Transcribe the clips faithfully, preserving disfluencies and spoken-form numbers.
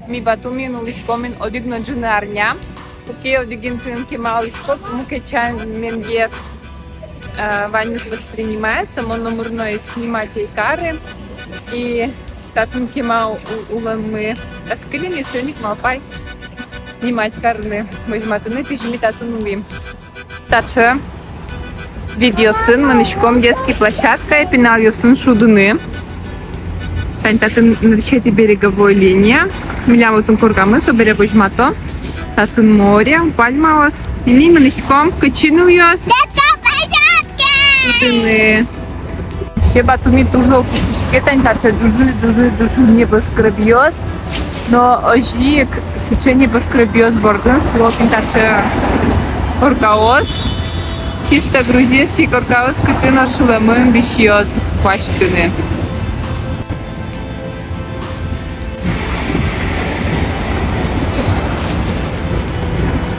Ми Батумиын улӥськом ини одӥг но ӝыны арня. Куке одӥг интыын кема улӥськод, мукет сяменгес, э, ваньмыз воспринимается. Мон номыр но снимать ӧй кары. И татын кема у-, улэммы ӧз кыльы ни, соин ик малпай снимать карыны, возьматыны, кызьы ми татын улӥм. Таӵе видъёсын мынӥськом детский площадкае пиналъёсын шудыны. Тани татын нырысетӥ береговой линия. Милям отын коркамы, собере возьмато. Татын море, пальмаос. Ини мынӥськом, кытчы, нылъёс? Детская площадка! Шудыны. Вообще Батуми туж зол пуктӥське, тани таӵе ӝужы, ӝужы, ӝужы небоскребъёс. Но озьы ик сыӵе небоскребъёс бордын сыло тӥни таӵе коркаос. Чисто грузинский коркаос, кытын ошылэмын висьёс куасьтыны.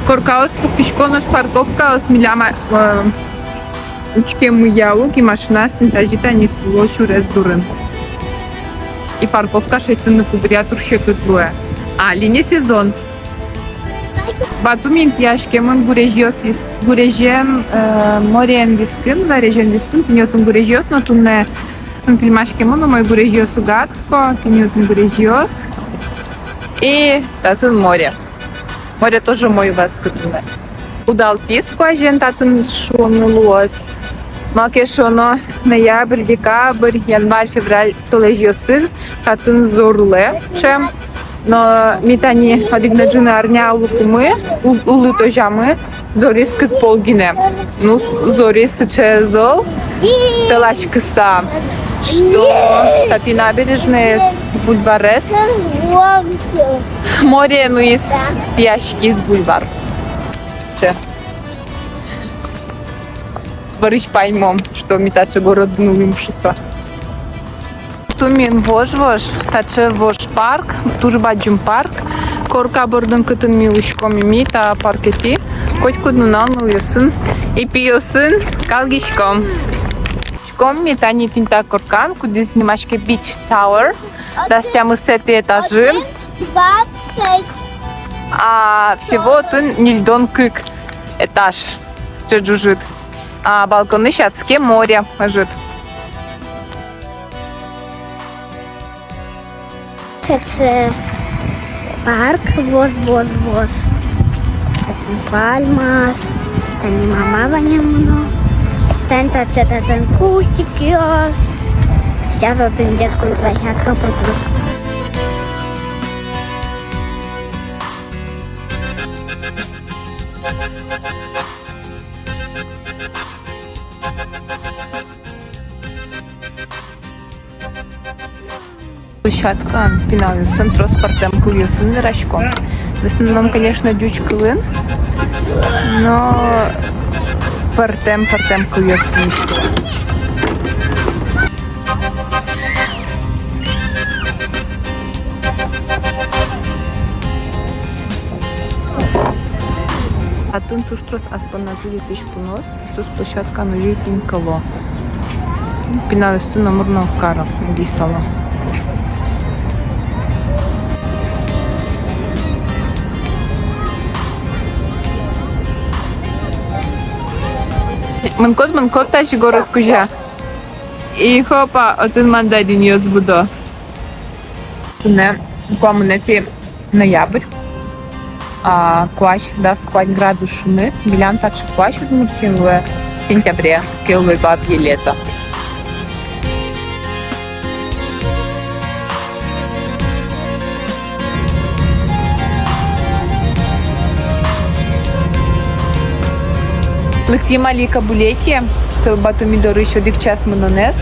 Коркаос пуктӥсько, нош парковкаос милям, э, учкемъя ук, и машинаос тӥни тазьы тани сыло сюрес дурын. И парковка шедьтыны куддыръя туж секыт луэ. Али не сезон. Батумиын тӥяськемын гурезьёс вис-, гурезен, э, мореен вискын, зарезен вискын, тӥни отын гурезьёс, но туннэ отын фильмаськемын, умой гурезьёс уг адско, тӥни отын гурезьёс. И татын море. Море тоже умой уг адско туннэ. Удалтӥз куазен татын, шуыны луоз. Малы ке шуоно, ноябрь, декабрь, январь, февраль толэзьёсын татын зор улэ ӵем. Но ми тани одӥг но ӝыны арня улыкумы, у-, улытозямы, зориз кык пол гинэ. Ну, с-, зориз сыӵе зол, тӧласькыса, что татын набережноез, бульварез море нуиз, тӥяськиз бульвар. Сыӵе. Бӧрысь паймом, что ми таӵе городын улӥм шуыса. Батумиын вож-вож, таӵе вож парк, туж бадӟым парк. Корка бордын, кытын ми улӥськом ини, та паркетӥ котькуд нунал нылъёсын и пиосын калгиськом. Учком ми тани тӥни та коркан, кудӥз нимаське Beach Tower, дас тямысэтӥ этажын. А всего отын ньыльдон кык этаж, сыӵе ӝужыт. А балконысь адске море ӧжыт. Сыӵе парк, вож, вож, вож. Татын пальмаос, тани мама ваньмы мыно. Тани таӵе, татын кустикъёс. Сейчас отын детскую площадку пуктӥсь. Площадкаын пиналъёсын трос пӧртэм кылъёсын верасько. В основном, конечно, ӟуч кылын, но пӧртэм, пӧртэм кылъёсын верасько. Татын туж трос ас понназы ветлӥсь пуныос, соос площадкаын озьы ик инкало. Пиналъёсты номыр но уг кары, гисало. Мынӥськод, мынӥськод тазьы город кузя. И хопа, отын мандаринъёс будо. Туннэ куамынэтӥ ноябрь, а, куазь дас куать градус шуныт, милям таӵе куазь Удмуртиын луэ сентябре, ке луэ бабье лето. Лыктӥм али Кабулетӥе, со Батуми дорысь одӥг час мынонэз.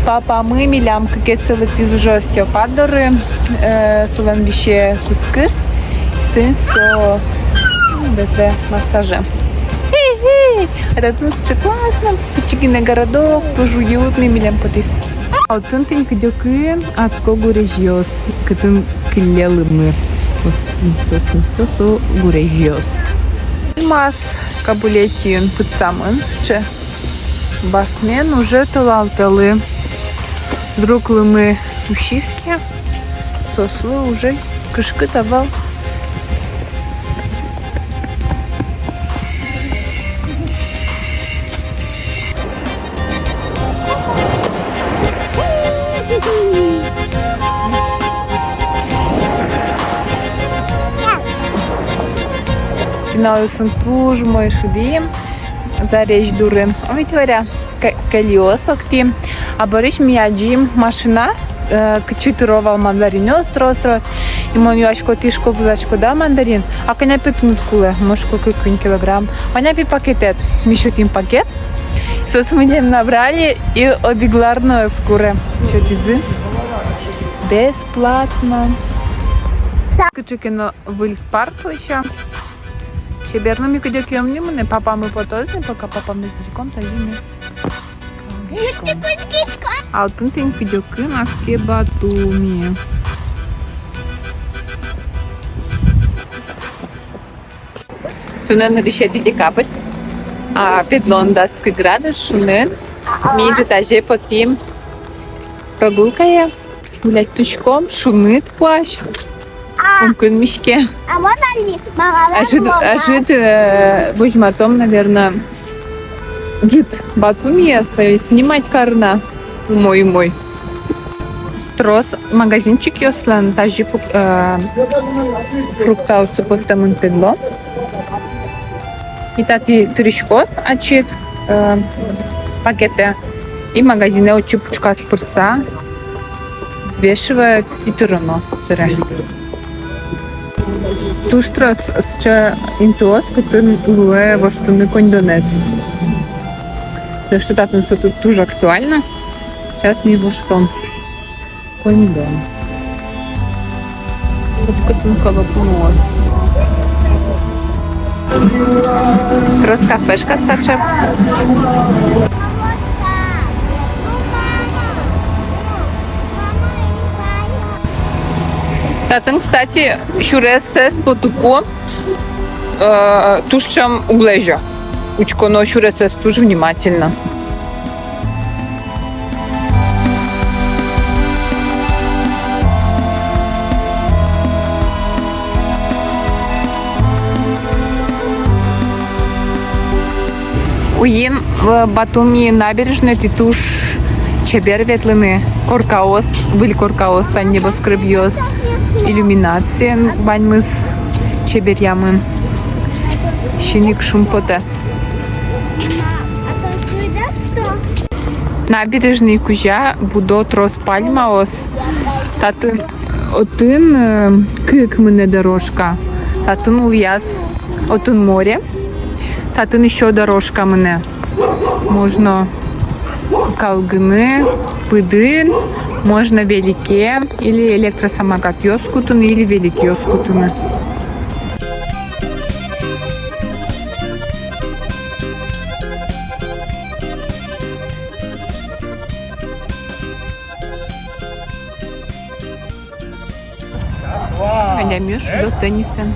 Папамы милям кыкетӥзэ лыктӥз уже остеопат доры, э, солэн висе кускыз, соин со, м, ветлэ массаже. Хе-хе! А татын сыӵе классно, пичи гинэ городок, туж уютный милям потӥз. А отын тӥни кыдёкын адско гурезьёс, кытын кылле лымы. Вот, вот, вот, со, со гурезьёс. Мас Кабулетӥын пытсамын сыӵе. Басмен уже толалтэлы. Друг лымы усиз ке, соослы уже Кышкыт ӧвӧл. Пиналъёсын туж умой шудӥм зарезь дурын. О, ведь, Варя, кӧ-, кӧлиос октӥм. А бӧрысь ми адӟим машина, э, кытчы тыро вал мандаринъёс трос-трос. И мон юасько: «Тӥ шуко, выласькоды-а мандарин? А кӧня пе тыныд кулэ?» Мон шуко: «Кык-куинь килограмм». «Вань-а пе пакетэд?» Ми сётӥм пакет. Соос милем набрали и одӥг лар но ӧз куры. Сётӥзы бесплатно. Кыӵе ке но выль парк лэся. Чебер но. Ми кыдёке ӧм ни мынэ, папамы потоз ни, пока папамы зырком, тазьы ми. А отын тӥни кыдёкын ас ке Батуми. Туннэ нырысетӥ декабрь, а, педлон дас кык градус, шуныт. Ми ӝытазе потӥм прогулкае. Гулять туськом, шуныт куазь. А. Ум кынмиське. А можно ли мамалэн... Ӧжыт, ломас? Ӧжыт, э, возьматом, наверно, ӝыт Батумиез, э, снимать карыны. Умой, умой. Трос магазинчикъёслэн тазьы пук-, э, фруктъёссы поттэмын педло. И татӥ тыриськод ачид, э, пакетэ, и магазинэ отчы пушказ пырса, взвешивает и тыроно сыре. Туж трос сыӵе интыос, кытын луэ воштыны коньдонэз. Потому что татын со ту-, туж актуально. Сейчас ми воштом коньдон. Кытын калык муоз. Трос кафешкаос таӵе. Татын, кстати, сюресэз потыку, э, туж ӵем уг лэзё. Учконо сюресэз туж внимательно. Уин, э, Батуми набережной тӥ туж чебер ветлыны. Коркаос, выль коркаос, тани небоскребъёс, иллюминациен ваньмыз чеберъямын. Син ик шумпотэ. Набережной кузя будо трос пальмаос. Татын отын, э, кык мынэ дорожка. Татын улӥяз, отын море. Татын ещё дорожка мынэ. Можно калгыны пыдын, можно велике или электросамокатъёс кутыны, или великъёс кутыны. Адямиос шудо теннисэн.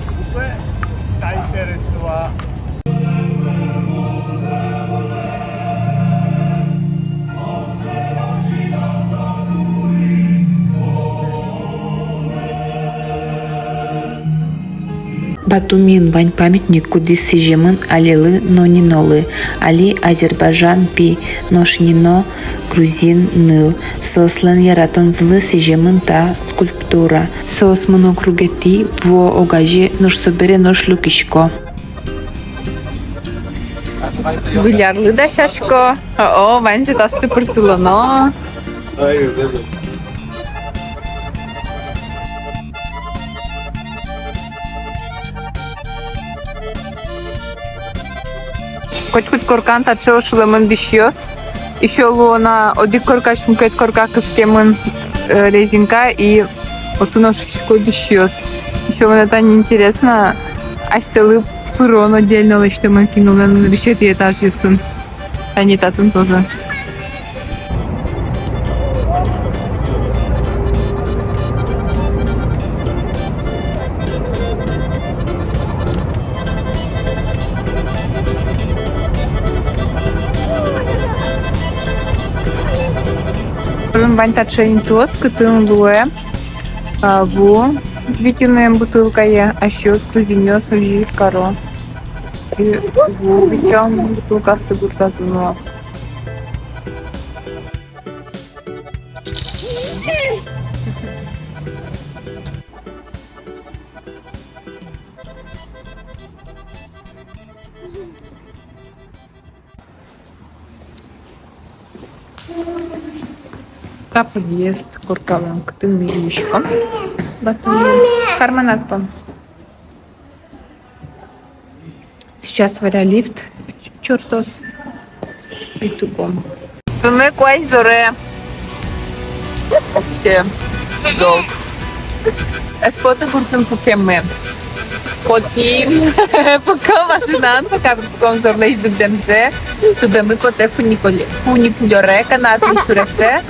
Батумиын вань памятник, кудӥз сӥземын алелы но нинолы. Али Азербайжан пи, нош нино грузин ныл. Соослэн яратонзылы сӥземын та скульптура. Соос мыно кругетӥ, вуо огазе, нош собере нош люкисько. Выль арлы дасясько. О-о, ваньзэ таосты пыртылоно. Котькуд коркан таӵе ошылэмын дӥсьёс. Ещё луоно одӥг коркась мукет корка кыскемын, э, резинка, и отын ошисько дӥсьёс. Ещё вот это интересно, асьсэлы пырон отдельно лэсьтэмын кинолэн нырысетӥ этажъёсын. Тани татын тоже. Вань таӵе интыос, кытын луэ, а, ву Витиным бутылкае, асьсэос, грузинъёс, озьы ик каро. Витям бутылкаосы гуртазы но. Та подъезд коркалэн, кытын ми улӥськом. Батыми. Карманад пом. Сейчас валя лифт чортоз. Ютубом. Туннэ куазь зоре. Вообще. Зол. Ӧз поты гуртын пукеммы. Потӥм. Пока машинаын, пока выртӥськом зорлэсь дугдэмзэ. Тубеммы потэ фуникуль-, фуникулёре, канатной сюресэ.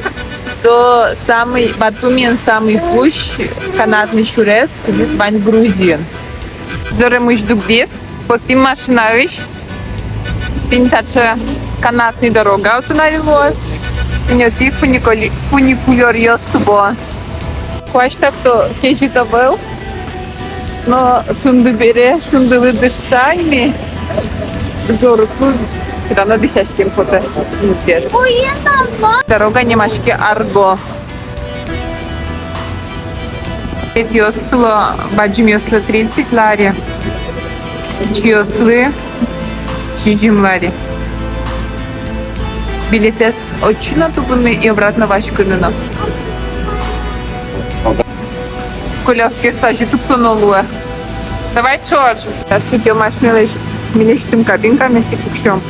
Со самый, Батумиын самый пусь канатной сюрес, кудӥз вань Грузиын. Зоре мысь дугдӥз. Потӥм машинаысь. Тӥни таӵе канатный дорога отын али луоз. Тӥни отӥ фуникули-, фуникулёръёс тубо. Куазь так-то кезьыт ӧвӧл. Но шунды бере, шундылы дышса ини, зор ук, всё равно дӥсяськем потэ. Дорога нимаське Арго. Билетъёс сыло бадӟымъёслы тридцать лари, пичиослы сизьым лари. Билетэз отчы но тубыны и обратно васькыны но. Коляскаез тазьы тубтоно луэ. Давай ӵош. Сейчас идём машиналэсь милесьтым кабинкамес и пуксём.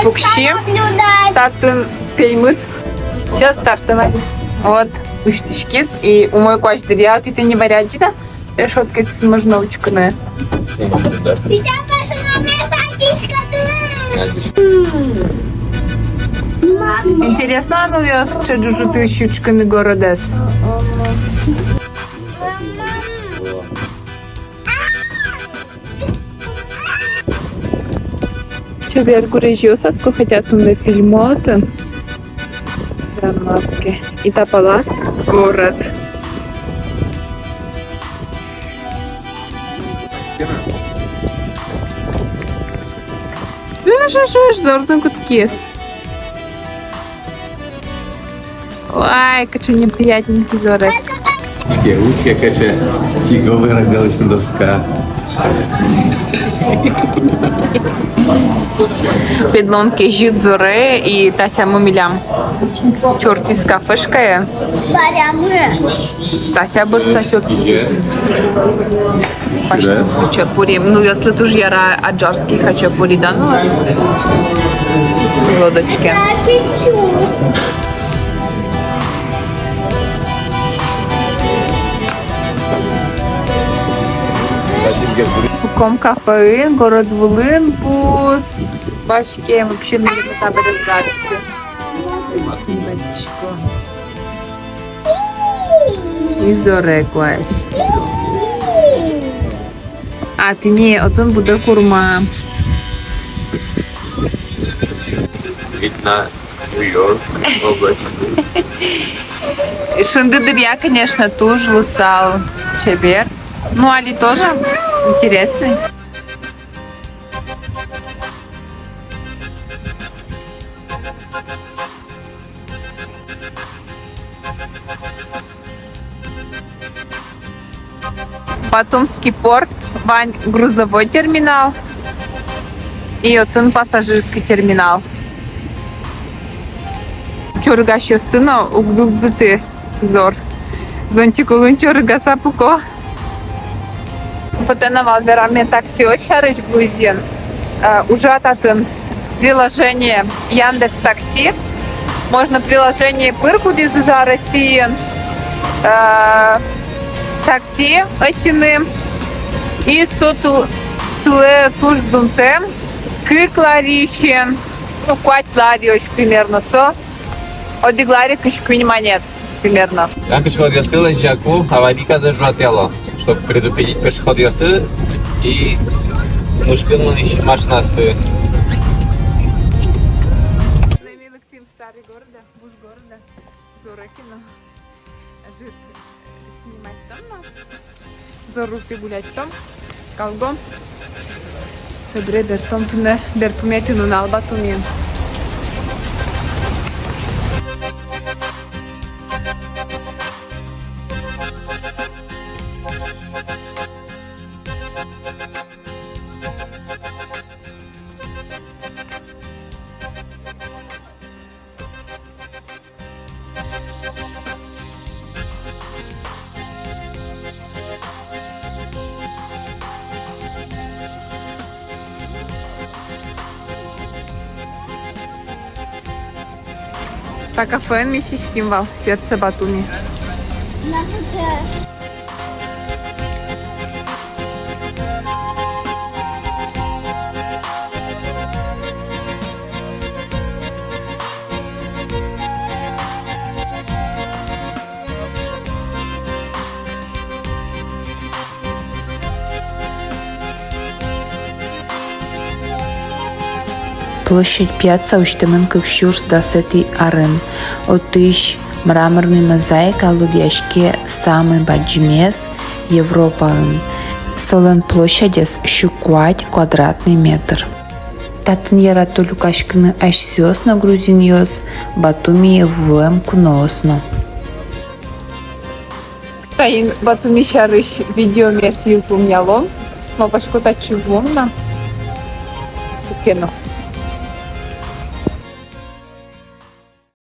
Пуксим. Татын пеймыт. Сейчас тартыны. Вот, усьтӥськиз и умой куазь дыръя, отын тӥни вариант, да? Решёткаез можно учкыны. Сейчас машина мертвечка. Интересно, а ну, ёс, че ӝужытысь учкыны городэз. Чебер гурезьёс асско, хотя туннэ фильмо отын. Сраматке. И та палась город. Ыж, ыж, ыж, зордын кутскиз. Ой, кыӵе неприятненький зорез. Учке, учке, кыӵе фиговый разделочный доска. Педлон кезьыт зоре и тасямы милям. Чортӥз кафешкае. Тася быдӟа чортӥз. Пачтос хачапури. Ну, если туж яра аджарский хачапури, да, ну, лодочки. Пуком кафеын, город вылын бус. Ваське вообще, наверное, табере. Сниматӥсько. И зоре куазь. А тӥни отын будэ курма. Видно Нью-Йорк область. Шунды дыръя, конечно, туж луысал чебер. Ну, али тоже интересный. Батумский порт, вань грузовой терминал и отын пассажирский терминал. Чорыгасьёсты но уг дугдыты зор. Зонтик улын чорыгаса пуко. Потэ на вал вераме таксиос сярысь Грузиын. Э, ужа татын приложение Яндекс Такси. Можно приложение пыр, кудӥз ужа Россиын, э, такси ӧтьыны. И со ту-, сылэ туж дунтэм, кык лариысен, ну, куать лариысь примерно со. Одӥг лари кызь куинь манет примерно. Та кызь куать лариосты лэзьяку аварийказэ ӝуатъяло, чтоб предупредить пешеходъёсты и мышкын мынӥсь машинаосты. Старый города, буш города. Зоре Ӧжыт снимать каром но. Зорлыкты гуляйтом, калгом. Собере бертом туннэ берпуметӥ нунал Батумиын. Та кафеын ми сиським вал, «Сердце Батуми». Площадь Пьяцца усьтэмын кык сюрс дасэтӥ арын. Отысь мраморный мозаика лыдъяське самой бадӟымез Европаын. Солэн площадез сю куать квадратный метр. Татын ярато люкаськыны асьсэос но грузинъёс, Батумие вуэм куноос но. Таин Батуми сярысь видеомес йылпумъялом. Малпасько, татчы вуом на. Куке но.